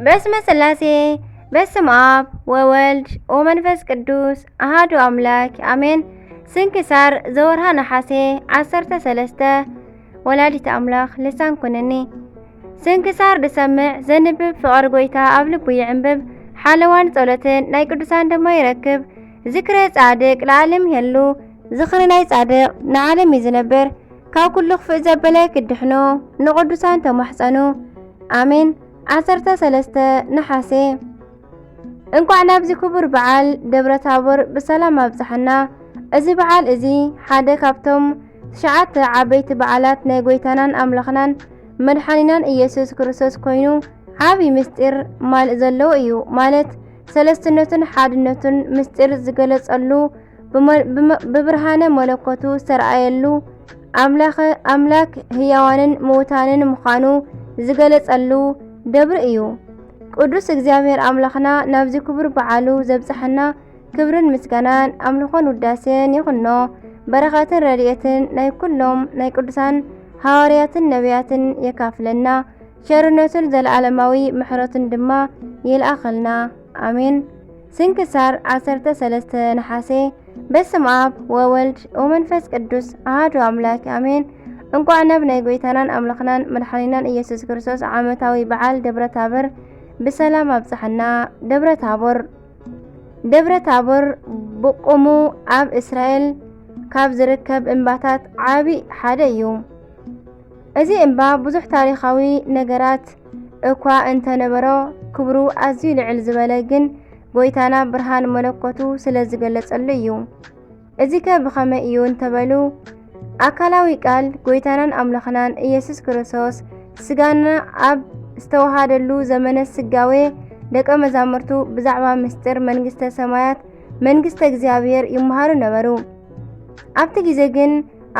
በስመ ስላሴ፣ በስም ኣብ ወወልድ ወመንፈስ ቅዱስ ኣሃዱ ኣምላክ ኣሜን። ስንክሳር ዘወርሃ ነሓሴ ዓሰርተ ሰለስተ፣ ወላዲት ኣምላኽ ልሳን ኩንኒ። ስንክሳር ዝሰምዕ ዘንብብ ፍቕር ጎይታ ኣብ ልቡ ይዕንብብ። ሓለዋን ጸሎትን ናይ ቅዱሳን ድማ ይረክብ። ዝክረ ጻድቅ ለዓለም ይህሉ። ዝኽሪ ናይ ጻድቅ ንዓለም እዩ ዝነብር። ካብ ኩሉ ክፍእ ዘበለ ክድሕኖ ንቅዱሳን ተማሕጸኑ። ኣሜን። ዓሰርተ ሰለስተ ነሓሴ። እንኳዕ ናብዚ ክቡር በዓል ደብረ ታቦር ብሰላም ኣብጽሓና። እዚ በዓል እዚ ሓደ ካብቶም ትሽዓተ ዓበይቲ በዓላት ናይ ጎይታናን ኣምላኽናን መድሓኒናን ኢየሱስ ክርስቶስ ኮይኑ ዓቢ ምስጢር ማልእ ዘለዎ እዩ። ማለት ሰለስትነቱን ሓድነቱን ምስጢር ዝገለጸሉ ብመ-፣ ብመ-፣ ብብርሃነ መለኮቱ ዝተረኣየሉ ኣምላኸ-፣ ኣምላክ ህያዋንን ምውታንን ምዃኑ ዝገለጸሉ ደብሪ እዩ። ቅዱስ እግዚኣብሔር ኣምላኽና ናብዚ ክቡር በዓሉ ዘብጽሐና ክብርን ምስጋናን ኣምልኾን ውዳሴን ይኹኖ። በረኸትን ረድኤትን ናይ ኩሎም ናይ ቅዱሳን ሃዋርያትን ነቢያትን የካፍለና። ቸርነቱን ዘለዓለማዊ ምሕረቱን ድማ ይልኣኸልና። ኣሜን። ስንክሳር ዓሰርተ ሰለስተ ነሓሴ። በስም ኣብ ወወልድ ወመንፈስ ቅዱስ ኣሃዱ ኣምላክ ኣሜን። እንቋዕ ናብ ናይ ጎይታናን ኣምላኽናን መድሓኒናን ኢየሱስ ክርስቶስ ዓመታዊ በዓል ደብረ ታቦር ብሰላም ኣብጽሓና። ደብረ ታቦር። ደብረ ታቦር ብቁሙ ኣብ እስራኤል ካብ ዝርከብ እምባታት ዓቢ ሓደ እዩ። እዚ እምባ ብዙሕ ታሪኻዊ ነገራት እኳ እንተነበሮ፣ ክብሩ ኣዝዩ ልዕል ዝበለ ግን ጎይታና ብርሃን መለኮቱ ስለ ዝገለጸሉ እዩ። እዚከ ብኸመይ እዩ እንተበሉ፣ ኣካላዊ ቃል ጎይታናን ኣምላኽናን ኢየሱስ ክርስቶስ ስጋና ኣብ ዝተዋሃደሉ ዘመነ ስጋዌ ደቀ መዛሙርቱ ብዛዕባ ምስጢር መንግስተ ሰማያት፣ መንግስተ እግዚኣብሔር ይመሃሩ ነበሩ። ኣብቲ ግዜ ግን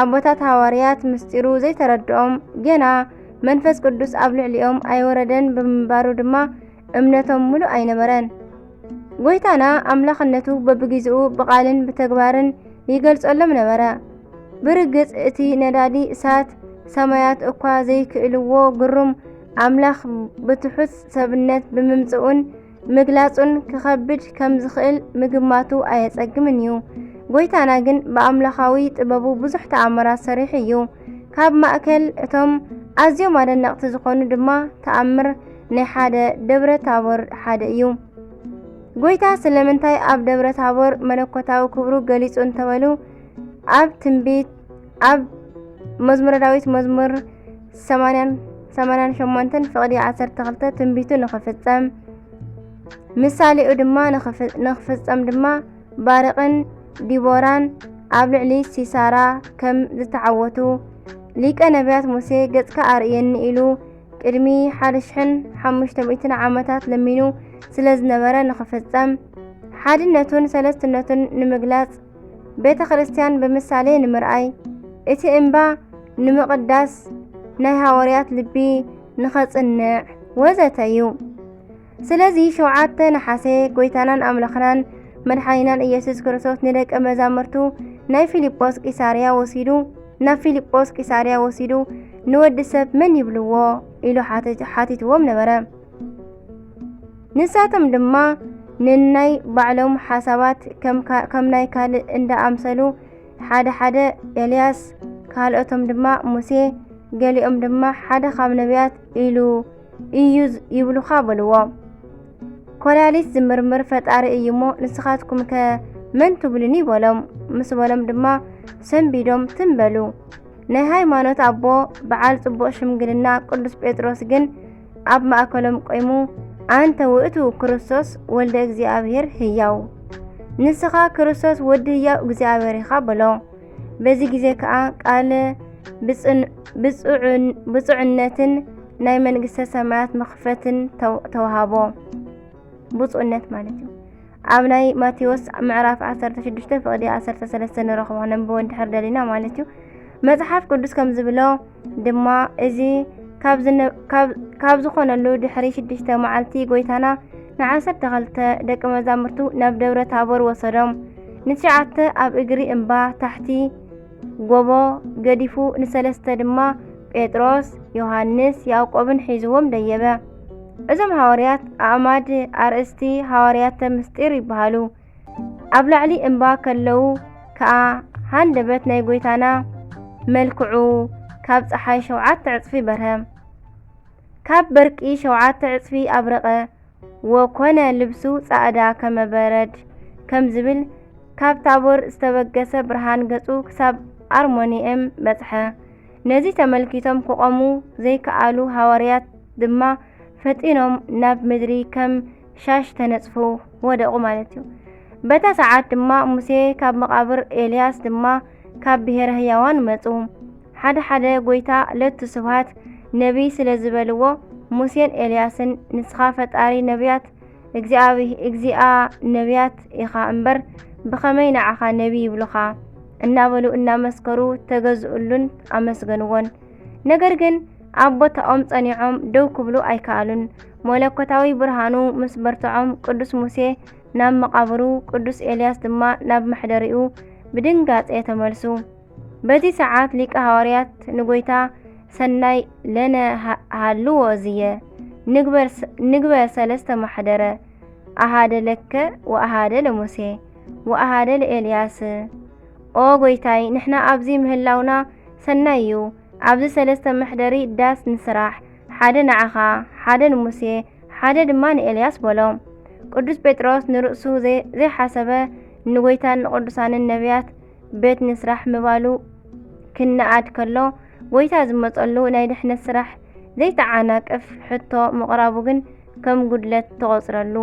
ኣቦታት ሃዋርያት ምስጢሩ ዘይተረድኦም፣ ገና መንፈስ ቅዱስ ኣብ ልዕሊኦም ኣይወረደን ብምንባሩ ድማ እምነቶም ምሉእ ኣይነበረን። ጎይታና ኣምላኽነቱ በብግዜኡ ብቓልን ብተግባርን ይገልጸሎም ነበረ። ብርግጽ እቲ ነዳዲ እሳት ሰማያት እኳ ዘይክእልዎ ግሩም ኣምላኽ ብትሑት ሰብነት ብምምጽኡን ምግላጹን ክኸብድ ከም ዝኽእል ምግማቱ ኣየጸግምን እዩ። ጎይታና ግን ብኣምላኻዊ ጥበቡ ብዙሕ ተኣምራት ሰሪሑ እዩ። ካብ ማእከል እቶም ኣዝዮም ኣደነቕቲ ዝኾኑ ድማ ተኣምር ናይ ሓደ ደብረ ታቦር ሓደ እዩ። ጎይታ ስለምንታይ ኣብ ደብረ ታቦር መለኮታዊ ክብሩ ገሊጹ እንተበሉ፣ ኣብ ትንቢት፣ ኣብ መዝሙረ ዳዊት መዝሙር ሰማንያን ሰማንያን ሸሞንተን ፍቕዲ ዓሰርተ ክልተ ትንቢቱ ንኽፍጸም፣ ምሳሌኡ ድማ ንኽፍ-፣ ንኽፍጸም ድማ ባርቕን ዲቦራን ኣብ ልዕሊ ሲሳራ ከም ዝተዓወቱ፣ ሊቀ ነቢያት ሙሴ ገጽካ ኣርእየኒ ኢሉ ቅድሚ ሓደ ሽሕን ሓሙሽተ ሚእትን ዓመታት ለሚኑ ስለ ዝነበረ ንኽፍጸም፣ ሓድነቱን ሰለስትነቱን ንምግላጽ፣ ቤተ ክርስቲያን ብምሳሌ ንምርኣይ፣ እቲ እምባ ንምቕዳስ፣ ናይ ሃዋርያት ልቢ ንኸጽንዕ ወዘተ እዩ። ስለዚ ሸውዓተ ነሓሴ ጎይታናን ኣምላኽናን መድሓኒናን ኢየሱስ ክርስቶስ ንደቀ መዛሙርቱ ናይ ፊልጶስ ቂሳርያ ወሲዱ፣ ናብ ፊልጶስ ቂሳርያ ወሲዱ፣ "ንወዲ ሰብ መን ይብልዎ?" ኢሉ ሓተ-፣ ሓቲትዎም ነበረ። ንሳቶም ድማ ነናይ ባዕሎም ሓሳባት ከም ካ-፣ ከም ናይ ካልእ እንዳ ኣምሰሉ፣ ሓደ ሓደ ኤልያስ፣ ካልኦቶም ድማ ሙሴ፣ ገሊኦም ድማ ሓደ ካብ ነቢያት ኢሉ እዩ ዝ-፣ ይብሉኻ በልዎ። ኮላሊት ዝምርምር ፈጣሪ እዩሞ ንስኻትኩምከ መን ትብሉኒ በሎም። ምስ በሎም ድማ ሰንቢዶም ትም በሉ። ናይ ሃይማኖት ኣቦ በዓል ጽቡቕ ሽምግልና ቅዱስ ጴጥሮስ ግን ኣብ ማእከሎም ቆይሙ፣ "ኣንተ ውእቱ ክርስቶስ ወልደ እግዚኣብሔር ህያው፣ ንስኻ ክርስቶስ ወዲ ህያው እግዚኣብሔር ኢኻ" በሎ። በዚ ግዜ ከኣ ቃል ብጽን-፣ ብጽዑን-፣ ብጹዕነትን ናይ መንግስተ ሰማያት መኽፈትን ተው-፣ ተዋሃቦ። ብጹዕነት ማለት እዩ። ኣብ ናይ ማቴዎስ ምዕራፍ ዓሰርተ ሽዱሽተ ፍቕዲ ዓሰርተ ሰለስተ ንረኽቦ፣ ነንብቦ እንድሕር ደሊና ማለት እዩ። መጽሓፍ ቅዱስ ከም ዝብሎ ድማ፣ እዚ ካብ ዝነ-፣ ካብ፣ ካብ ዝኾነሉ ድሕሪ ሽዱሽተ መዓልቲ፣ ጎይታና ንዓሰርተ ክልተ ደቂ መዛሙርቱ ናብ ደብረ ታቦር ወሰዶም። ንትሽዓተ ኣብ እግሪ እምባ ታሕቲ ጎቦ ገዲፉ፣ ንሰለስተ ድማ፣ ጴጥሮስ፣ ዮሃንስ፣ ያዕቆብን ሒዝዎም ደየበ። እዞም ሃዋርያት ኣእማድ ኣርእስቲ ሃዋርያተ ምስጢር ይበሃሉ። ኣብ ላዕሊ እምባ ከለዉ ከኣ ሃንደበት ናይ ጐይታና መልክዑ ካብ ጸሓይ ሸውዓተ ዕጽፊ በርሀ፣ ካብ በርቂ ሸውዓተ ዕጽፊ ኣብረቐ፣ ወኮነ ልብሱ ጻዕዳ ከመ በረድ ከም ዝብል፣ ካብ ታቦር ዝተበገሰ ብርሃን ገጹ ክሳብ ኣርሞንኤም በጽሐ። ነዚ ተመልኪቶም ክቖሙ ዘይከኣሉ ሃዋርያት ድማ ፈጢኖም ናብ ምድሪ ከም ሻሽ ተነጽፉ ወደቑ ማለት እዩ። በታ ሰዓት ድማ ሙሴ ካብ መቓብር፣ ኤልያስ ድማ ካብ ብሔረ ህያዋን መጹ። ሓደ ሓደ ጐይታ ለቱ ስብሃት ነቢይ ስለ ዝበልዎ፣ ሙሴን ኤልያስን፣ "ንስኻ ፈጣሪ ነቢያት እግዚኣብ-፣ እግዚኣብ ነቢያት ኢኻ እምበር፣ ብኸመይ ንዓኻ ነቢይ ይብሉኻ?" እናበሉ እናመስከሩ ተገዝኡሉን ኣመስገንዎን። ነገር ግን ኣብ ቦታኦም ጸኒዖም ደው ክብሉ ኣይከኣሉን። መለኮታዊ ብርሃኑ ምስ በርትዖም፣ ቅዱስ ሙሴ ናብ መቓብሩ፣ ቅዱስ ኤልያስ ድማ ናብ መሕደሪኡ ብድንጋጼ ተመልሱ። በዚ ሰዓት ሊቀ ሃዋርያት ንጐይታ፣ "ሰናይ ለነ ሃ-፣ ሃልዎ እዝየ፣ ንግበር ስ-፣ ንግበር ሰለስተ ማሕደረ፣ ኣሃደ ለከ ወኣሃደ ለሙሴ ወኣሃደ ለኤልያስ።" ኦ ጐይታይ፣ ንሕና ኣብዚ ምህላውና ሰናይ እዩ። ኣብዚ ሰለስተ መሕደሪ ዳስ ንስራሕ፣ ሓደ ንዓኻ፣ ሓደ ንሙሴ፣ ሓደ ድማ ንኤልያስ በሎ። ቅዱስ ጴጥሮስ ንርእሱ ዘይ-፣ ዘይሓሰበ ንጐይታን ንቅዱሳንን ነቢያት ቤት ንስራሕ ምባሉ ክነኣድ ከሎ፣ ጐይታ ዝመጸሉ ናይ ድሕነት ስራሕ ዘይተዓናቅፍ ሕቶ ምቕራቡ ግን ከም ጉድለት ተቖጽረሉ።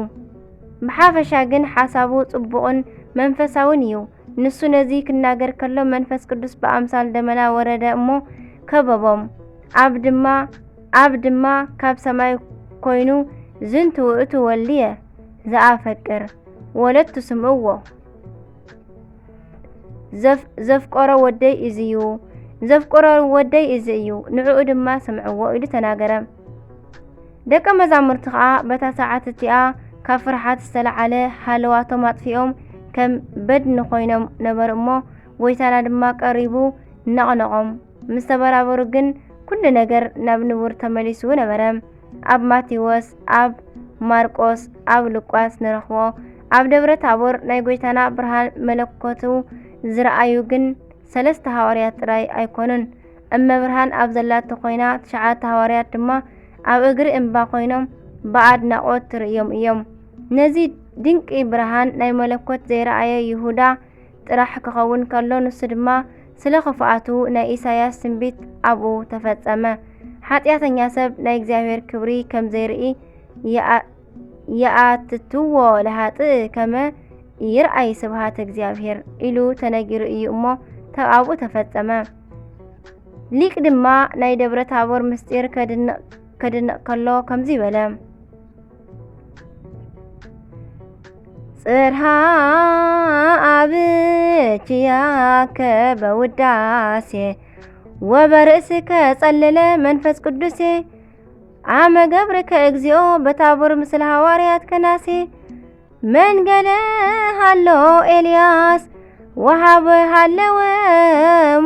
ብሓፈሻ ግን ሓሳቡ ጽቡቕን መንፈሳውን እዩ። ንሱ ነዚ ክናገር ከሎ መንፈስ ቅዱስ ብኣምሳል ደመና ወረደ እሞ ከበቦም። ኣብ ድማ፣ ኣብ ድማ ካብ ሰማይ ኮይኑ፣ "ዝንቱ ውእቱ ወልድየ ዘኣፈቅር ወለቱ ስምዕዎ። ዘፍ-፣ ዘፍቀሮ ወደይ እዝዩ፣ ዘፍቀሮ ወደይ እዚ እዩ፣ ንዕኡ ድማ ስምዕዎ" ኢሉ ተናገረ። ደቀ መዛሙርቲ ኸኣ በታ ሰዓት እቲኣ ካብ ፍርሓት ዝተለዓለ ሃለዋቶም ኣጥፊኦም ከም በድኒ ኮይኖም ነበሩ እሞ፣ ጐይታና ድማ ቀሪቡ ነቕነቖም። ምስ ተበራበሩ ግን ኩሉ ነገር ናብ ንቡር ተመሊሱ ነበረ። ኣብ ማቴዎስ፣ ኣብ ማርቆስ፣ ኣብ ሉቃስ ንረኽቦ። ኣብ ደብረ ታቦር ናይ ጐይታና ብርሃን መለኮቱ ዝረኣዩ ግን ሰለስተ ሃዋርያት ጥራይ ኣይኮኑን። እመ ብርሃን ኣብ ዘላቶ ኮይና፣ ትሽዓተ ሃዋርያት ድማ ኣብ እግሪ እምባ ኮይኖም ብኣድናቖት ትርእዮም እዮም። ነዚ ድንቂ ብርሃን ናይ መለኮት ዘይረኣየ ይሁዳ ጥራሕ ክኸውን ከሎ፣ ንሱ ድማ ስለ ክፍኣቱ ናይ ኢሳያስ ትንቢት ኣብኡ ተፈጸመ። ሓጢኣተኛ ሰብ ናይ እግዚኣብሔር ክብሪ ከም ዘይርኢ ይኣ-፣ ይኣትትዎ ለሃጥእ ከመ ይርኣይ ስብሃት እግዚኣብሔር ኢሉ ተነጊሩ እዩ እሞ፣ ተ-፣ ኣብኡ ተፈጸመ። ሊቅ ድማ ናይ ደብረ ታቦር ምስጢር ከድንቕ፣ ከድንቕ ከሎ ከምዚ በለ። ጽርሃ ኣብ ኪያከ በውዳሴ ወበርእስከ ጸለለ መንፈስ ቅዱሴ። አመ ገብርከ እግዚኦ በታቦር ምስለ ሃዋርያት ከናሴ። መንገለ ሃሎ ኤልያስ ወሃበ ሃለወ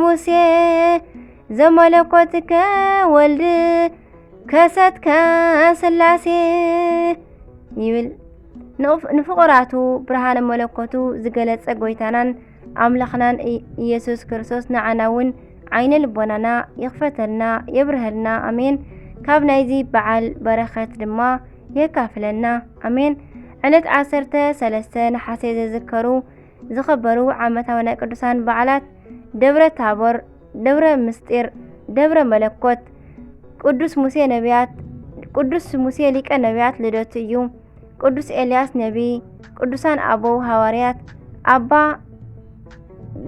ሙሴ። ዘመለኮትከ ወልድ ከሰትከ ስላሴ ይብል። ንፍ-፣ ንፍቑራቱ ብርሃነ መለኮቱ ዝገለጸ ጐይታናን ኣምላኽናን ኢ-፣ ኢየሱስ ክርስቶስ ንዓና እውን ዓይነ ልቦናና ይኽፈተልና፣ የብርሀልና። ኣሜን። ካብ ናይዚ በዓል በረኸት ድማ የካፍለና። ኣሜን። ዕለት ዓሰርተ ሰለስተ ነሓሴ ዝዝከሩ ዝኸበሩ ዓመታዊ ናይ ቅዱሳን በዓላት፣ ደብረ ታቦር፣ ደብረ ምስጢር፣ ደብረ መለኮት፣ ቅዱስ ሙሴ ነቢያት፣ ቅዱስ ሙሴ ሊቀ ነቢያት ልደቱ እዩ። ቅዱስ ኤልያስ ነቢይ፣ ቅዱሳን ኣበው ሃዋርያት፣ ኣባ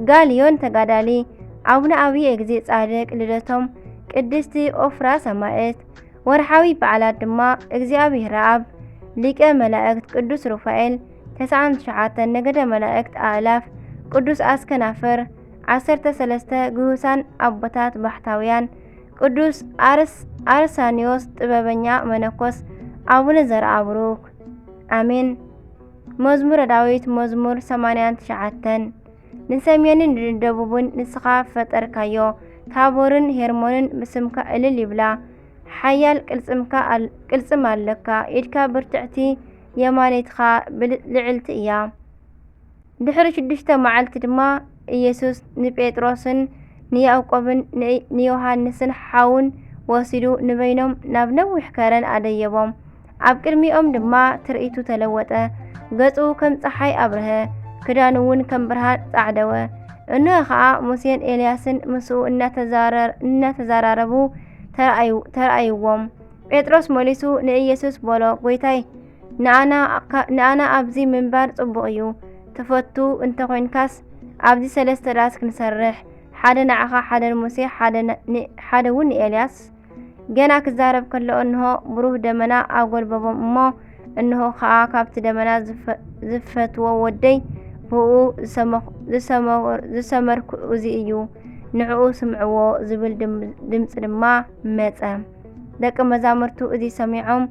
ጋልዮን ተጋዳሊ፣ ኣቡነ ኣብየ እግዚእ ጻድቅ ልደቶም፣ ቅድስቲ ኦፍራ ሰማዕት። ወርሓዊ በዓላት ድማ እግዚኣብሔር ኣብ፣ ሊቀ መላእክት ቅዱስ ሩፋኤል፣ ተስዓን ትሽዓተን ነገደ መላእክት ኣእላፍ፣ ቅዱስ ኣስከናፍር፣ ዓሰርተ ሰለስተ ግሁሳን ኣቦታት ባሕታውያን፣ ቅዱስ ኣርስ-፣ ኣርሳኒዮስ ጥበበኛ መነኮስ፣ ኣቡነ ዘርኣብሩክ። ኣሜን። መዝሙረ ዳዊት መዝሙር ሰማንያን ትሽዓተን። ንሰሜንን ንደቡብን ንስኻ ፈጠርካዮ፣ ታቦርን ሄርሞንን ብስምካ እልል ይብላ። ሓያል ቅልጽምካ ኣል-፣ ቅልጽም ኣለካ፣ ኢድካ ብርትዕቲ የማነይትኻ ብልዕልቲ እያ። ድሕሪ ሽዱሽተ መዓልቲ ድማ ኢየሱስ ንጴጥሮስን ንያዕቆብን ንእ-፣ ንዮሃንስን ሓውን ወሲዱ ንበይኖም ናብ ነዊሕ ከረን ኣደየቦም። ኣብ ቅድሚኦም ድማ ትርኢቱ ተለወጠ። ገጹ ከም ጸሓይ ኣብርሀ፣ ክዳኑ እውን ከም ብርሃን ጻዕደወ። እንሆ ኸኣ ሙሴን ኤልያስን ምስኡ እናተዛረ-፣ እናተዛራረቡ ተራእዩ-፣ ተራእይዎም። ጴጥሮስ መሊሱ ንኢየሱስ በሎ፣ "ጐይታይ፣ ንኣና ካ-፣ ንኣና ኣብዚ ምንባር ጽቡቕ እዩ። ትፈቱ እንተ ኾይንካስ፣ ኣብዚ ሰለስተ ዳስ ክንሰርሕ፣ ሓደ ንዓኻ፣ ሓደ ንሙሴ፣ ሓደ ን-፣ ን-፣ ሓደ እውን ንኤልያስ?" ገና ክዛረብ ከሎ፣ እንሆ ብሩህ ደመና ኣጎልበቦም እሞ፣ እንሆ ኸኣ ካብቲ ደመና ዝፈ-፣ "ዝፈትዎ ወደይ፣ ብእኡ ዝሰመኹ-፣ ዝሰመ-፣ ዝሰመርኩ እዚ እዩ፣ ንዕኡ ስምዕዎ" ዝብል ድም-፣ ድምጺ ድማ መጸ። ደቂ መዛሙርቱ እዚ ሰሚዖም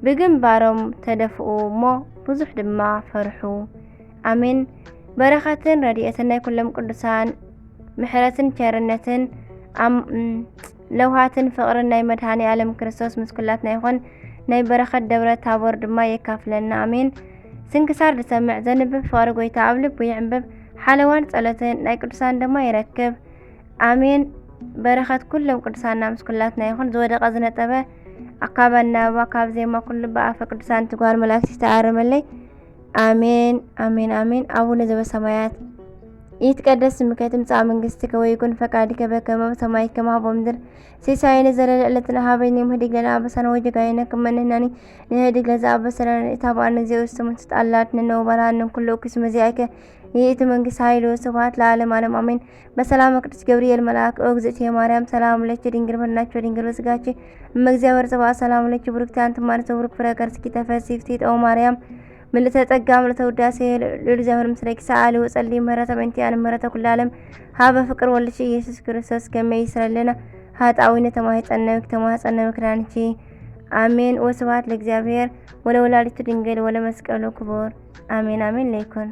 ብግንባሮም ተደፍኡ እሞ ብዙሕ ድማ ፈርሑ። ኣሜን። በረኸትን ረድኤትን ናይ ኩሎም ቅዱሳን፣ ምሕረትን ቸርነትን ኣም-፣ እም፣ ለውሃትን ፍቕርን ናይ መድኃኔ ዓለም ክርስቶስ ምስ ኩላትና ይኹን። ናይ በረኸት ደብረ ታቦር ድማ የካፍለና። ኣሜን። ስንክሳር ዝሰምዕ ዘንብብ ፍቕሪ ጐይታ ኣብ ልቡ ይዕንብብ። ሓለዋን ጸሎትን ናይ ቅዱሳን ድማ ይረክብ። ኣሜን። በረኸት ኩሎም ቅዱሳንና ምስ ኩላትና ይኹን። ዝወደቐ ዝነጠበ ኣካብ ኣናብባ ካብ ዜማ ኩሉ ብኣፈ ቅዱሳን ትጓል መላእክት ይተኣረመለይ። ኣሜን፣ ኣሜን፣ ኣሜን። ኣቡነ ዘበሰማያት ይትቀደስ ስምከ ትምጻእ መንግስትከ ወይኩን ፈቃድከ በከመ በሰማይ ከማሁ በምድር። ሲሳየነ ዘለለ ዕለትነ ሀበነ ዮም ህድግ ለነ አበሳነ ወጌጋየነ ከመ ንሕነኒ ንህድግ ለዘአበሰ ለነ። ኢታብአነ እግዚኦ ውስተ መንሱት አላ አድነነ ወባልዓነ እምኩሉ እኩይ እስመ ዚአከ ይእቲ መንግስት ኃይል ወስብሐት ለዓለመ ዓለም አሜን። በሰላም ቅዱስ ገብርኤል መልአክ ኦ እግዝእትየ ማርያም ሰላም ለኪ ድንግል በድናኪ ወድንግል በስጋኪ እመ እግዚአብሔር ጽባኦት ሰላም ለኪ ብሩክቲ አንቲ እም አርያም ወቡሩክ ፍሬ ከርስኪ ተፈሲ ፍስሕቲ ኦ ማርያም ምልዕተ ጸጋ ምልዕተ ውዳሴ ልዑል እግዚአብሔር ምስሌኪ ሰአሊ ወጸሊ ምህረተ በእንቲአነ ምህረተ ኩሉ ዓለም ሀበ ፍቅር ወልድኪ ኢየሱስ ክርስቶስ ከመ ይስረይ ለነ ኃጣውኢነ ተማሂጸነ ተማህጸነ ምክራንኪ አሜን። ወስብሐት ለእግዚአብሔር ወለወላዲቱ ድንግል ወለመስቀሉ ክቡር አሜን አሜን ለይኩን